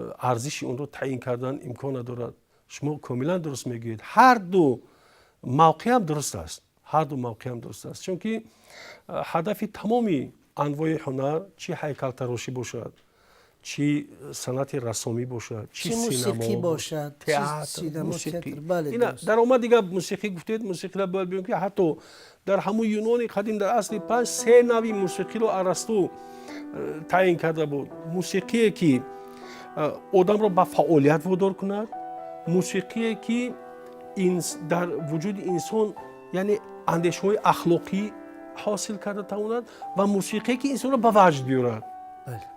Арзиши онро таъин кардан имкон надорад. Шумо комилан дуруст мегӯед, ҳар ду мавқеъам дуруст аст, ҳар ду мавқеъам дуруст аст, чунки ҳадафи тамоми анвои ҳунар, чӣ ҳайкалтарошӣ бошад, чӣ санъати рассомӣ бошад, чӣ синамо бошад, театр, мусиқӣ. Дар омад дигар мусиқӣ гуфтед, мусиқиро бояд бигӯем, ки ҳатто дар ҳамун Юнони қадим дар асри панҷ се нави мусиқиро Арасту таъин карда буд: мусиқие, ки одамро ба фаъолият водор кунад, мусиқие, ки дар вуҷуди инсон, яъне андешаҳои ахлоқӣ ҳосил карда тавонад, ва мусиқие, ки инсонро ба ваҷд биёрад.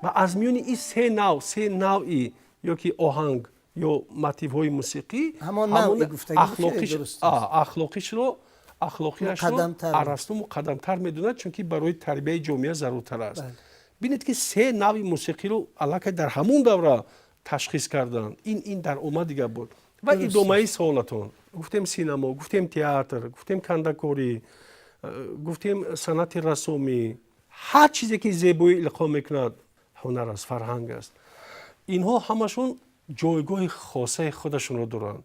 Ва аз миёни ин се нав, се навъи ё ки оҳанг ё мотивҳои мусиқӣ, ахлоқиашро Арасту муқаддамтар медонад, чунки барои тарбияи ҷомеа заруртар аст. Бинед, ки се нави мусиқиро аллакай дар ҳамун давра ташхис карданд. Ин дар омад дигар буд. Ва идомаи саволатон: гуфтем синамо, гуфтем театр, гуфтем кандакорӣ, гуфтем санъати рассомӣ, ҳар чизе, ки зебоӣ илқо мекунад, ҳунар аст, фарҳанг аст. Инҳо ҳамашон ҷойгоҳи хосаи худашонро доранд.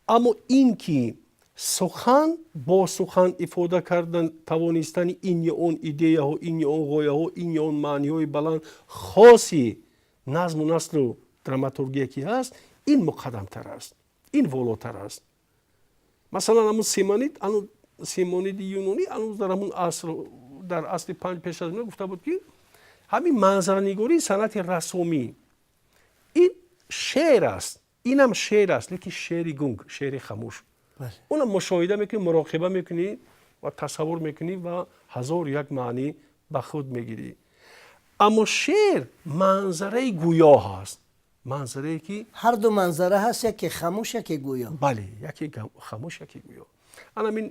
Аммо ин ки сухан бо сухан ифода кардан тавонистани ин ё он идеяҳо, ин ё он ғояҳо, ин ё он маъниҳои баланд, хоси назму насру драматургия ки ҳаст, ин муқаддамтар аст, ин волотар аст. Масалан, ҳамун Симонид, Симониди юнонӣ, ҳанӯз дар ҳамун аср, дар асри панҷ пеш аз милод, гуфта буд, ки ҳамин манзаранигории санъати рассомӣ ин шеър аст, инам шеър аст, лекин шеъри гунг, шеъри хамӯш. Онам мушоҳида мекунӣ, муроқиба мекунӣ ва тасаввур мекунӣ ва ҳазору як маънӣ ба худ мегирӣ. Аммо шеър манзараи гӯё ҳаст, манзарае, ки Ҳар ду манзара ҳаст, яке хамӯш, яке гӯё. Бале, яке хамӯш, яке гӯё. Анамин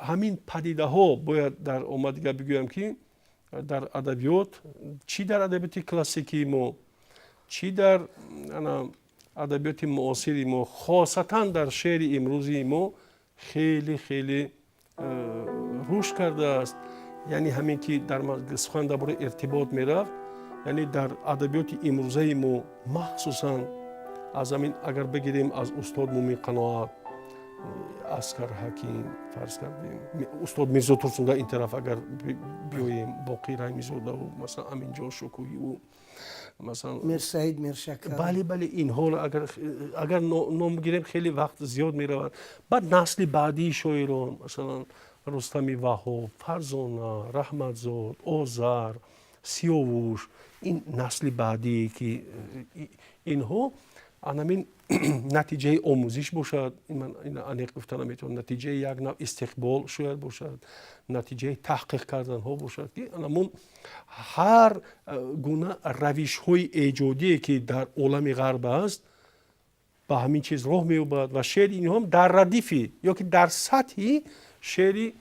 ҳамин падидаҳо бояд дар омад дигар бигӯям, ки дар адабиёт, чӣ дар адабиёти классикии мо, чӣ дар адабиёти муосири мо, хосатан дар шеъри имрӯзии мо, хеле хеле рушд кардааст. Яъне ҳамин ки дар сухан дар бораи иртибот мерафт, яъне дар адабиёти имрӯзаи мо, махсусан аз ҳамин агар бигирем, аз устод Мумин Қаноат, Аскар Ҳаким, фарз кардем, устод Мирзо Турсунзода, ин тараф агар биёем, Боқир Раҳимизодаву, масалан, Аминҷон Шукӯҳиву, масалан, Мирсаид Миршакар. Бале, инҳоро агар ном бигирем, хеле вақт зиёд меравад. Баъд насли баъдии шоирон, масалан, Рустами Ваҳоб, Фарзона, Раҳматзод, Озар, Сиёвуш, ин насли баъдие, ки инҳо анамин натиҷаи омӯзиш бошад, ман аниқ гуфта наметавонам, натиҷаи як нав истиқбол шояд бошад, натиҷаи таҳқиқ карданҳо бошад, ки анамун ҳар гуна равишҳои эҷодие, ки дар олами ғарб аст, ба ҳамин чиз роҳ меёбад ва шеъри инҳоам дар радифи ё ки дар сатҳи шеъри,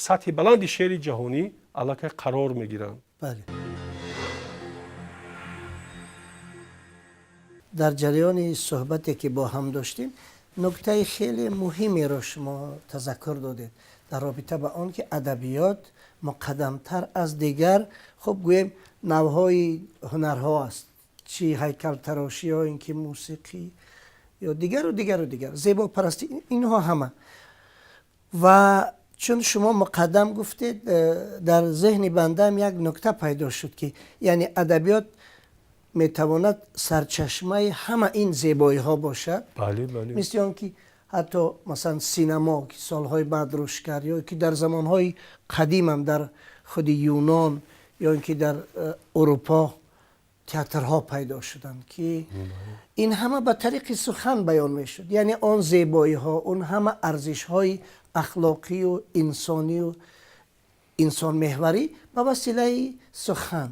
сатҳи баланди шеъри ҷаҳонӣ аллакай қарор мегиранд. Бале, дар ҷараёни суҳбате, ки бо ҳам доштем, нуктаи хеле муҳимеро шумо тазаккур додед дар робита ба он ки адабиёт муқаддамтар аз дигар, хуб, гӯем, навъҳои ҳунарҳо аст, чӣ ҳайкалтарошӣ ё ин ки мусиқӣ ё дигару дигару дигар, зебопарастӣ, инҳо ҳама. Ва чун шумо муқаддам гуфтед, дар зеҳни бандаам як нукта пайдо шуд, ки яъне адабиёт метавонад сарчашмаи ҳама ин зебоиҳо бошад. бале бале Мисли он ки ҳатто, масалан, синамо, ки солҳои баъд рушд кард, ё ки дар замонҳои қадимам дар худи Юнон ё ин ки дар Урупо театрҳо пайдо шуданд, ки ин ҳама ба тариқи сухан баён мешуд, яъне он зебоиҳо, он ҳама арзишҳои ахлоқию инсонию инсонмеҳварӣ ба василаи сухан.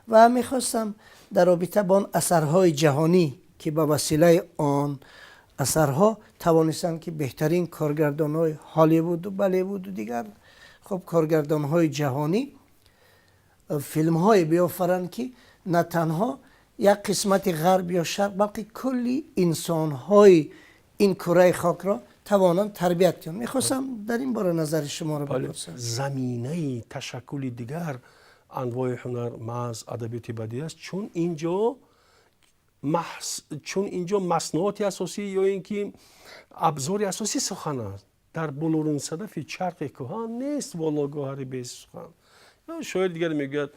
Ва мехостам дар робита бо он асарҳои ҷаҳонӣ, ки ба василаи он асарҳо тавонистанд, ки беҳтарин коргардонҳои Ҳолливуду Болливуду дигар, хуб, коргардонҳои ҷаҳонӣ филмҳое биёфаранд, ки на танҳо як қисмати ғарб ё шарқ, балки кулли инсонҳои ин кураи хокро тавонанд тарбият кунанд. Мехостам дар ин бора назари шуморо бипурсам. Заминаи ташаккули дигар анвои ҳунар маҳз адабиёти бадиӣ аст, чун ин ҷо Чун инҷо маснуоти асосӣ ё ин ки абзори асосӣ сухан аст. Дар булурин садафи чархи кӯҳан нест воло гавҳари бесухан. Шоир дигар мегӯяд: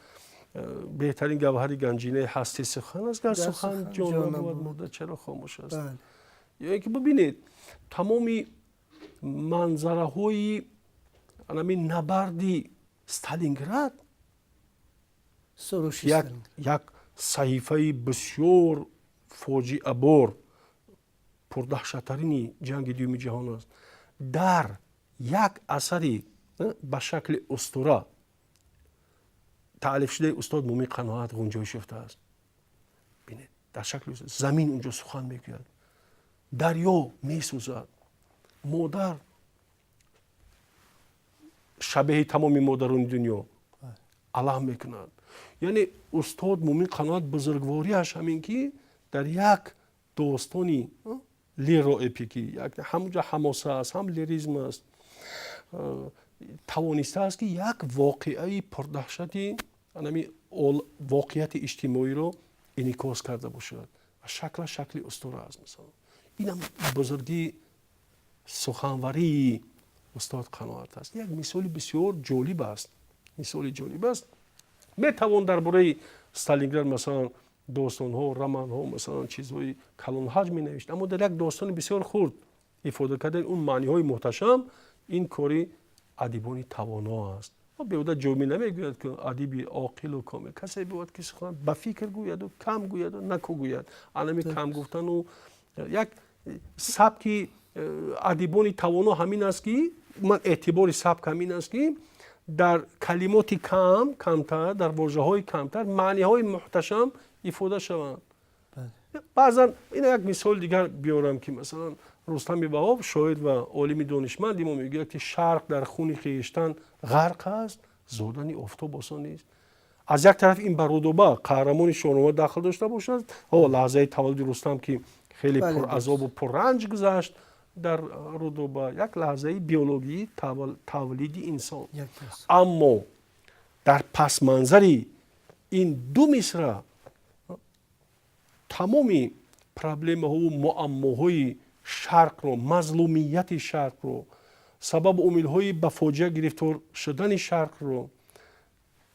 беҳтарин гавҳари ганҷинаи ҳастӣ сухан аст, гар сухан ҷон набуд, мурда чаро хомӯш аст. Ё ин ки бубинед, тамоми манзараҳои анами набарди Сталинград, як саҳифаи бисёр фоҷиабор, пурдаҳшаттарини ҷанги дуюми ҷаҳон аст, дар як асари ба шакли устура таълифшудаи устод Мумин Қаноат ғунҷоиш ёфтааст. Бинед, дар шакли замин унҷо сухан мегӯяд, дарё месӯзад, модар шабеҳи тамоми модарони дунё алам мекунад. Яъне устод Мумин Қаноат бузургвориаш ҳамин ки дар як достони лиро-эпикӣ, ҳамунҷо ҳамоса аст, ҳам лиризм аст, тавонистааст, ки як воқеаи пурдаҳшати анами воқеияти иҷтимоиро инъикос карда бошад ва шаклаш шакли устура аст. Масалан, инам бузургии суханварии устод Қаноат аст. Як мисоли бисёр ҷолиб аст, мисоли ҷолиб аст. Метавон дар бораи Сталинград, масалан, достонҳо, романҳо, масалан, чизҳои калонҳаҷм менавишт, аммо дар як достони бисёр хурд ифода кардани он маъниҳои муҳташам, ин кори адибони тавоно аст. Беҳуда Ҷомӣ намегӯяд, ки адиби оқилу комил касе бувад, ки сухан ба фикр гӯяду кам гӯяду наку гӯяд. Анами кам гуфтану як сабки адибони тавоно ҳамин аст, ки ман эътибори сабк ҳамин аст, ки дар калимоти кам, камтар, дар вожаҳои камтар маъниҳои муҳташам ифода шаванд. Баъзан ина як мисоли дигар биёрам, ки масалан Рустами Ваҳоб, шоир ва олими донишманди мо, мегӯяд, ки шарқ дар хуни хештан ғарқ аст, зодани офтоб осон нест. Аз як тараф ин ба Рудоба, қаҳрамони Шоҳнома, дахл дошта бошад, лаҳзаи таваллуди Рустам, ки хеле пуразобу пурранҷ гузашт дар Рудоба, як лаҳзаи биологии тавлиди инсон. Аммо дар пасманзари ин ду мисра тамоми проблемаҳову муаммоҳои шарқро, мазлумияти шарқро, сабабу омилҳои ба фоҷиа гирифтор шудани шарқро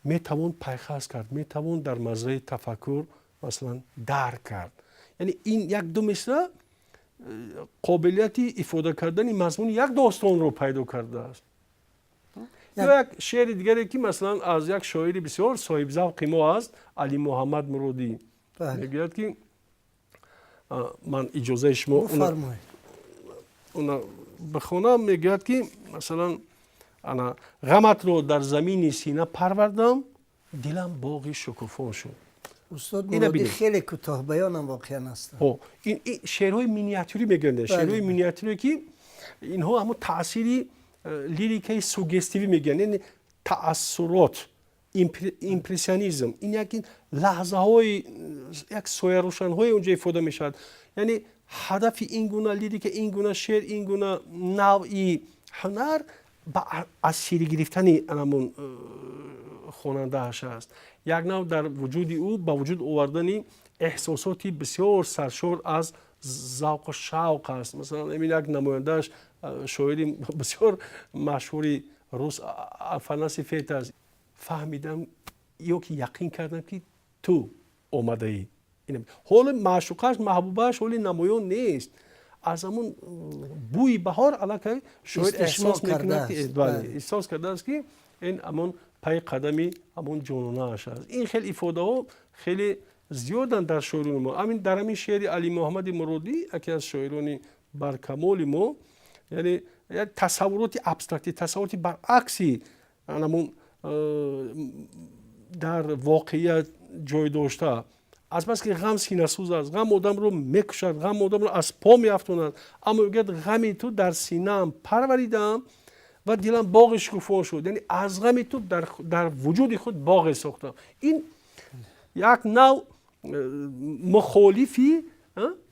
метавон пайхас кард, метавон дар мазраи тафаккур, масалан, дарк кард. Яъне ин як ду мисра қобилияти ифода кардани мазмуни як достонро пайдо кардааст. Ё як шеъри дигаре, ки масалан аз як шоири бисёр соҳибзавқи мо аст, Алимуҳаммад Муродӣ, мегӯяд, ки ман иҷозаи шумо уна бихонам. Мегӯяд, ки масалан, ана ғаматро дар замини сина парвардам, дилам боғи шукуфон шуд. Устод Муродӣ хеле кӯтоҳбаёнам воқеан ҳастанд. Ин шеърҳои миниатюрӣ мегӯянд, шеърҳои миниатюре, ки инҳо ҳамон таъсири лирикаи суггестивӣ мегӯянд, яъне таассурот, импрессионизм. Ин як лаҳзаҳои, як соярӯшанҳое онҷо ифода мешавад. Яъне ҳадафи ин гуна лирика, ин гуна шеър, ин гуна навъи ҳунар ба асирӣ гирифтани анамон хонандааш аст, як нав дар вуҷуди ӯ ба вуҷуд овардани эҳсосоти бисёр саршор аз завқу шавқ аст. Масалан, ин як намояндааш шоири бисёр машҳури рус Афанасий Фет аст. Фаҳмидам ё ки яқин кардам, ки ту омадаӣ. Ҳоли маъшуқаш, маҳбубааш ҳоли намоён нест. Аз ҳамун бӯи баҳор аллакай шоир эҳсос мекунад, эҳсос кардааст, ки ин ҳамон пай қадами ҳамон ҷононааш аст. Ин хел ифодаҳо хеле зиёданд дар шоирони мо. Амин дар ҳамин шеъри Алимуҳаммади Муродӣ, яке аз шоирони баркамоли мо, яъне як тасаввуроти абстрактӣ, тасаввуроти баръакси ҳамон дар воқеият ҷой дошта. Азбаски ғам синасӯз аст, ғам одамро мекушад, ғам одамро аз по меафтонад, аммо мегӯяд: ғами ту дар синаам парваридам ва дилам боғи шукуфон шуд. Яъне аз ғами ту дар вуҷуди худ боғе сохтам. Ин як нав мухолифи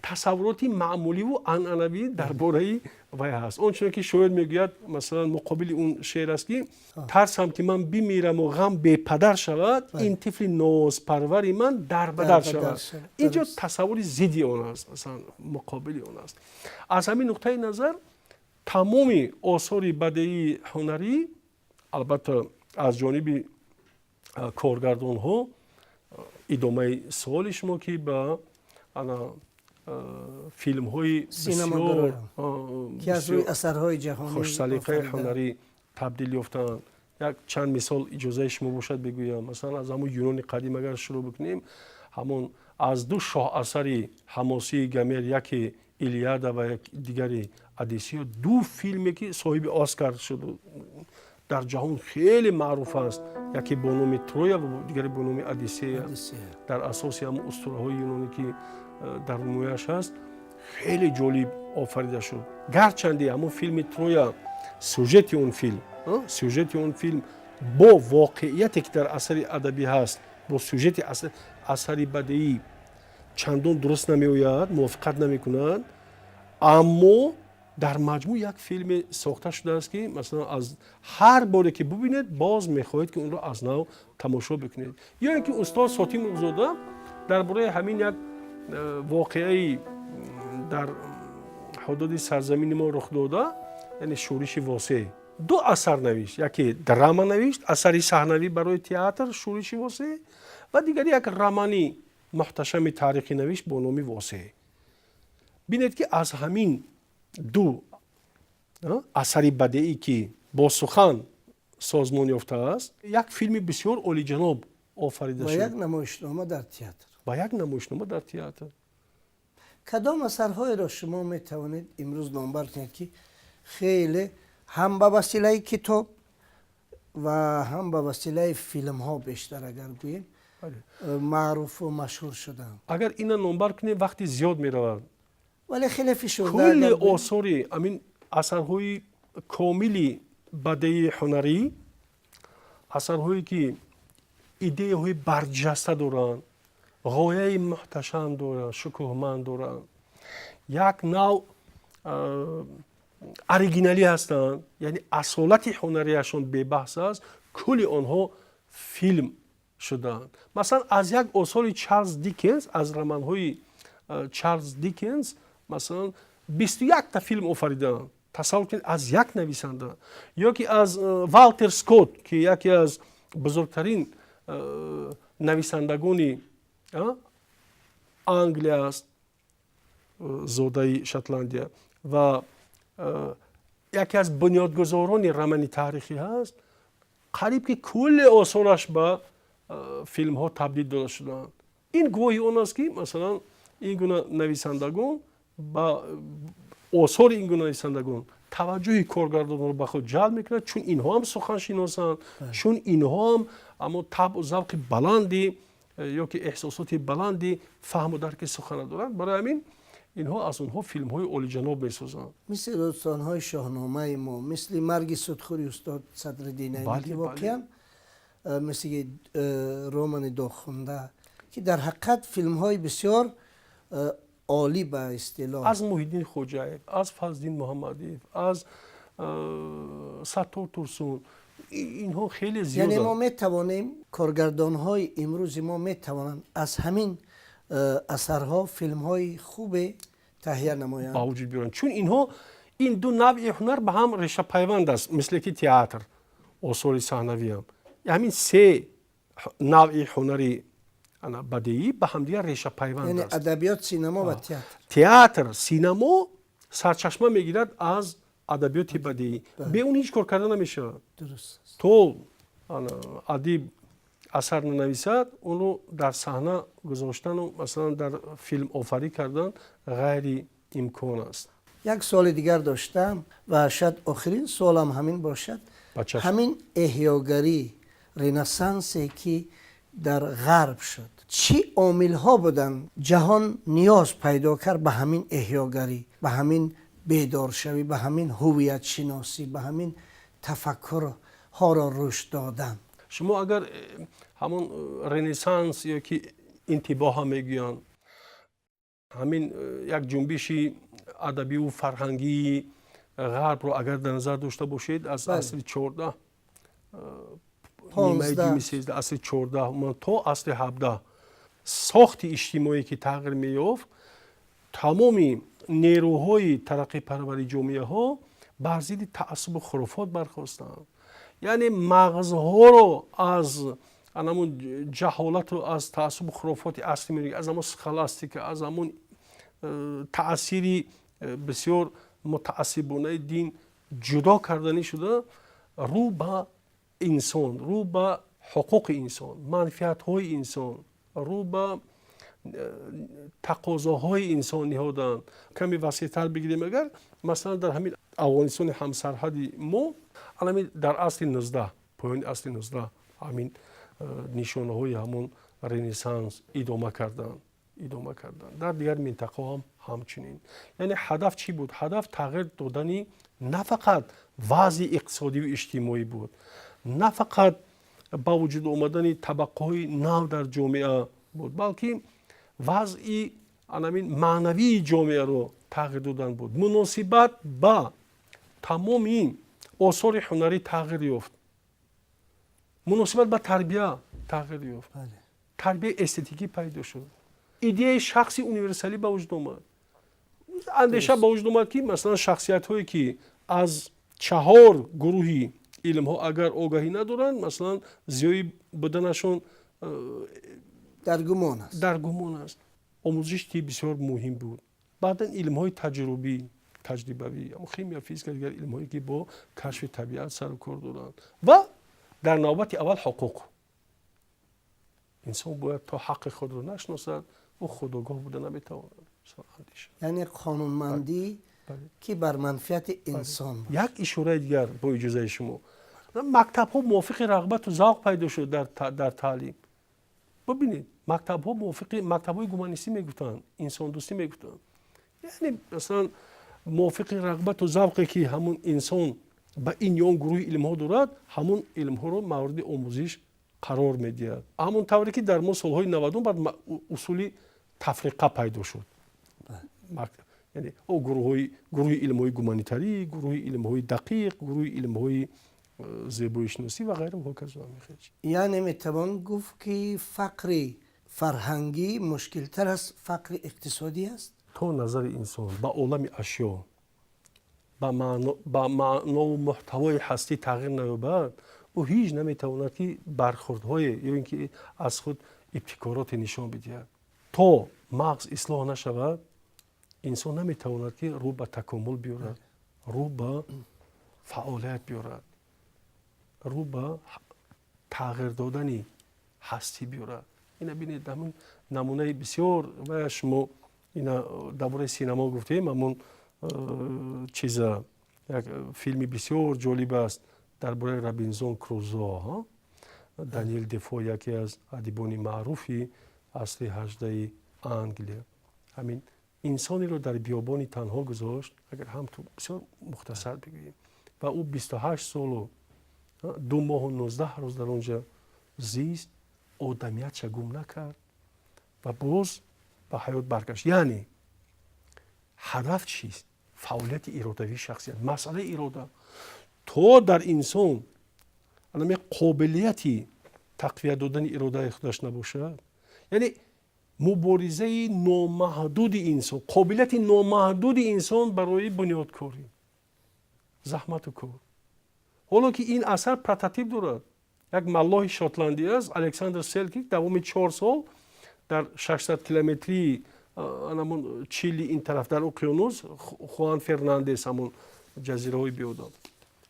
тасаввуроти маъмуливу анъанавӣ дар бораи Вай ҳаст. Он чуно ки шоир мегӯяд, масалан, муқобили он шеър аст, ки тарсам, ки ман бимираму ғам бепадар шавад, ин тифли нозпарвари ман дарбадар шавад. Ин ҷо тасаввури зидди он аст, масалан, муқобили он аст. Аз ҳамин нуқтаи назар тамоми осори бадеии ҳунарӣ, албатта, аз ҷониби коргардонҳо, идомаи суоли шумо, ки ба ана филмҳои бисёр ки аз рӯи асарҳои ҷаҳонӣ хушсалиқаи ҳунарӣ табдил ёфтаанд, як чанд мисол иҷозаи шумо бошад, бигӯям. Масалан, аз ҳамон Юнони қадим агар шурӯъ бикунем, ҳамон аз ду шоҳасари ҳамосии Гомер, яке Илиада ва дигари Одиссея, ду филме, ки соҳиби Оскар шуд, дар ҷаҳон хеле маъруф аст, яке бо номи Троя ва дигаре бо номи Одиссея, дар асоси ҳамон устураҳои юнонӣ, ки дар рӯяш ҳаст, хеле ҷолиб офарида шуд. Гарчанде ҳамон филми Троя, сюжети он филм бо воқеияте, ки дар асари адабӣ ҳаст, бо сюжети асари бадеӣ чандон дуруст намеояд, мувофиқат намекунад, аммо дар маҷмӯъ як филме сохта шудааст, ки масалан, аз ҳар боре ки бубинед, боз мехоҳед, ки онро аз нав тамошо бикунед. Ё ин ки устод Сотимзода дар бораи ҳамин як воқеаи дар ҳудуди сарзамини мо рух дода, яъне шӯриши Восеъ, ду асар навишт. Яке драма навишт, асари саҳнавӣ барои театр, «Шӯриши Восеъ», ва дигари як романи муҳташами таърихӣ навишт бо номи «Восеъ». Бинед, ки аз ҳамин ду асари бадеӣ, ки бо сухан созмон ёфтааст, як филми бисёр олиҷаноб офарида шуд. Як намоишнома дар театр. Ва як намоишнома дар театр. Кадом асарҳоеро шумо метавонед имрӯз номбар кунед, ки хеле ҳам ба василаи китоб ва ҳам ба василаи филмҳо, бештар агар гӯем, маъруфу машҳур шуданд? Агар ина номбар кунем, вақти зиёд меравад. Вале хеле фишурда. Кулли осори амин асарҳои комили бадеии ҳунарӣ, асарҳое, ки идеяҳои барҷаста доранд, ғояи муҳташам доранд, шукӯҳманд доранд, як нав оригиналӣ ҳастанд, яъне асолати ҳунарияшон бебаҳс аст, кулли онҳо филм шудаанд. Масалан, аз як осори Чарлз Дикенс, аз романҳои Чарлз Дикенс, масалан, 21-та филм офаридаанд. Тасаввур кунед, аз як нависанда. Ё ки аз Валтер Скотт, ки яке аз бузургтарин нависандагони Англия аст, зодаи Шотландия, ва яке аз бунёдгузорони романи таърихӣ ҳаст, қариб ки кулли осораш ба филмҳо табдил дода шудаанд. Ин гувоҳи он аст, ки масалан, ин гуна нависандагон ба осори ин гуна нависандагон таваҷҷӯҳи коргардонро ба худ ҷалб мекунад, чун инҳо ҳам суханшиносанд, чун инҳо ҳам аммо табъу завқи баланди ё ки эҳсосоти баланди фаҳму дарки сухана доранд. Барои ҳамин инҳо аз онҳо филмҳои олиҷаноб месозанд. Мисли достонҳои Шоҳномаи мо, мисли «Марги судхӯри» устод Садриддин Айнӣ, ки воқеан мисли романи «Доғхунда», ки дар ҳақиқат филмҳои бисёр олӣ ба истилоҳ. Аз Муҳиддин Хоҷаев, аз Фазлиддин Муҳаммадиев, аз Саттор Турсун, инҳо хеле зиёд. Яъне мо метавонем, коргардонҳои имрӯзи мо метавонанд аз ҳамин асарҳо филмҳои хубе таҳия намоянд. Ба вуҷуд биёранд, чун инҳо, ин ду навъи ҳунар ба ҳам решапайванд аст, мисле ки театр, осори саҳнавиам. Ҳамин се навъи ҳунари бадеӣ ба ҳамдигар решапайванд аст. Адабиёт, синамо ва театр. Театр, синамо сарчашма мегирад аз адабиёти бадеӣ. Бе он ҳеҷ кор карда намешавад. То адиб асар нанависад, онро дар саҳна гузоштану, масалан, дар филм офарӣ кардан ғайриимкон аст. Як суоли дигар доштам ва шояд охирин суолам ҳамин бошад. Ҳамин эҳёгарӣ, ренессансе, ки дар ғарб шуд, чӣ омилҳо буданд, ҷаҳон ниёз пайдо кард ба ҳамин эҳёгарӣ, ба ҳамин бедоршавӣ, ба ҳамин ҳувиятшиносӣ, ба ҳамин тафаккурҳоро рушд додан? Шумо агар ҳамон ренессанс ё ки интибоҳа мегӯянд, ҳамин як ҷунбиши адабиву фарҳангии Ғарбро агар дар назар дошта бошед, аз асри 14, нимаи дуюми 13, асри 14 то асри 17, сохти иҷтимоӣ ки тағйир меёфт, тамоми нерӯҳои тараққипарвари ҷомеаҳо бар зидди таассубу хурофот бархостанд. Яъне мағзҳоро аз ҳамон ҷаҳолату аз таассубу хурофоти асри, аз ҳамон схоластика, аз ҳамон таъсири бисёр мутаассибонаи дин ҷудо карданӣ шуда, рӯ ба инсон, рӯ ба ҳуқуқи инсон, манфиатҳои инсон, рӯ ба тақозоҳои инсон ниҳоданд. Каме васеътар бигирем агар, масалан, дар ҳамин Афғонистони ҳамсарҳади мо, ҳамин дар асри 19, поёни асри 19, ҳамин нишонаҳои ҳамон Ренессанс идома карданд. Дар дигар минтақаҳо ҳам ҳамчунин. Яъне ҳадаф чӣ буд? Ҳадаф тағйир додани на фақат вазъи иқтисодиву иҷтимоӣ буд, на фақат ба вуҷуд омадани табақаҳои нав дар ҷомеа буд, балки вазъи анамин маънавии ҷомеаро тағйир додан буд. Муносибат ба тамоми осори ҳунарӣ тағйир ёфт, муносибат ба тарбия тағйир ёфт, тарбияи эстетикӣ пайдо шуд, идеяи шахси универсалӣ ба вуҷуд омад, андеша ба вуҷуд омад, ки масалан шахсиятҳое, ки аз чаҳор гурӯҳи илмҳо агар огаҳӣ надоранд, масалан, зиёӣ буданашон дар гумон аст. Дар гумон аст. Омӯзиши тиб бисёр муҳим буд. Баъдан илмҳои таҷрубӣ, таҷрибавӣ, химия, физика, дигар илмҳое, ки бо кашфи табиат сару кор доранд, ва дар навбати аввал ҳуқуқ. Инсон бояд то ҳаққи худро нашиносад, ӯ худогоҳ буда наметавонад. Яъне қонунмандӣ, ки бар манфиати инсон. Як ишораи дигар, бо иҷозаи шумо. Мактабҳо мувофиқи рағбату завқ пайдо шуд дар таълим. Бибинед, мактабҳо мувофиқи мактабҳои гуманистӣ мегуфтанд, инсондӯстӣ мегуфтанд. Яъне масалан, мувофиқи рағбату завқе, ки ҳамун инсон ба ин ё он гурӯҳи илмҳо дорад, ҳамун илмҳоро мавриди омӯзиш қарор медиҳад. Ҳамон тавре ки дар мо солҳои 90-ум баъд усули тафриқа пайдо шуд, яъне гурӯҳи илмҳои гуманитарӣ, гурӯҳи илмҳои дақиқ, гурӯҳи илмҳои зебоишиносӣ ва ғайра ҳоказо. Яъне метавон гуфт, ки фақри фарҳангӣ мушкилтар аз фақри иқтисодӣ аст? То назари инсон ба олами ашё, ба маънову муҳтавои ҳастӣ тағйир наёбад, ӯ ҳеҷ наметавонад, ки бархурдҳое ё ин ки аз худ ибтикороте нишон бидиҳад. То мағз ислоҳ нашавад, инсон наметавонад, ки рӯ ба такомул биёрад, рӯ ба фаъолият биёрад, рӯ ба тағйир додани ҳастӣ биёрад. Ина бинед, ҳамун намунаи бисёр ва шумо ина дар бораи синемо гуфтем, ҳамун чиза, як филми бисёр ҷолиб аст дар бораи Робинзон Крузо. Даниэл Дефо, яке аз адибони маъруфи асри 18-и Англия, ҳамин инсонеро дар биёбони танҳо гузошт, агар ҳам ту бисёр мухтасар бигӯем, ва ӯ 28 солу 2 моҳу 19 рӯз дар он ҷа зист, одамиятша гум накард ва боз ба ҳаёт баргашт. Яъне ҳадаф чист? Фаъолияти иродавии шахсият, масъалаи ирода. То дар инсон анаме қобилияти тақвият додани иродаи худаш набошад, яъне муборизаи номаҳдуди инсон, қобилияти номаҳдуди инсон барои бунёдкорӣ, заҳмату кор. Ҳоло ки ин асар прототип дорад, як маллоҳи шотландӣ аст, Александр Селкирк, давоми 4 сол дар 600 километрии анамон Чили ин тараф, дар уқёнус Хуан Фернандес, ҳамон ҷазираҳои биёдам,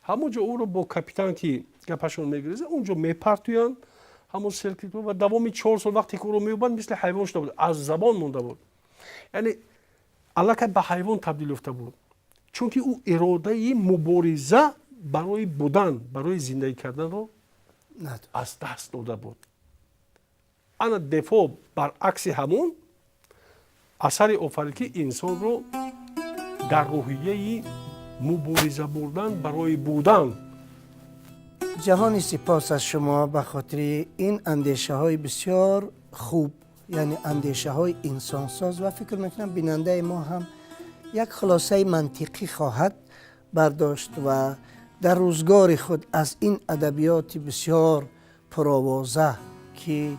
ҳамон ҷо ӯро бо капитан, ки гапашон мегиреза, он ҷо мепартоянд ҳамон Селкирк, ва давоми 4 сол вақте ки ӯро меёбанд, мисли ҳайвон шуда буд, аз забон монда буд, яъне аллакай ба ҳайвон табдил ёфта буд, чунки ӯ иродаи мубориза барои будан, барои зиндагӣ карданро аз даст дода буд. Ана Дефо баръакси ҳамон асаре офарид, ки инсонро дар рӯҳияи мубориза бурдан барои будан. Ҷаҳони сипос аз шумо ба хотири ин андешаҳои бисёр хуб, яъне андешаҳои инсонсоз, ва фикр мекунам, бинандаи мо ҳам як хулосаи мантиқӣ хоҳад бардошт ва дар рӯзгори худ аз ин адабиёти бисёр пуровоза, ки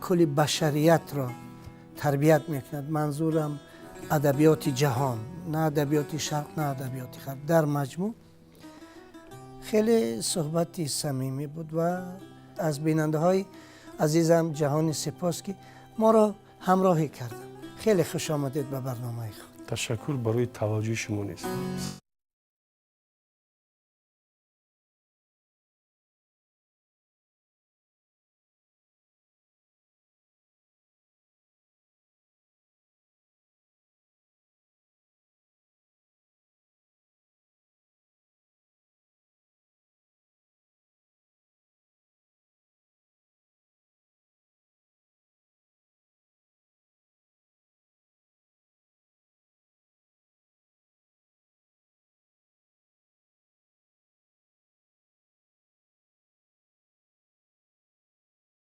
кулли башариятро тарбият мекунад, манзурам адабиёти ҷаҳон, на адабиёти шарқ, на адабиёти ғарб дар маҷмӯъ. Хеле суҳбати самимӣ буд ва аз бинандаҳои азизам ҷаҳони сипос, ки моро ҳамроҳӣ карданд. Хеле хуш омадед ба барномаи худ. Ташаккур барои таваҷҷӯҳи шумо низ.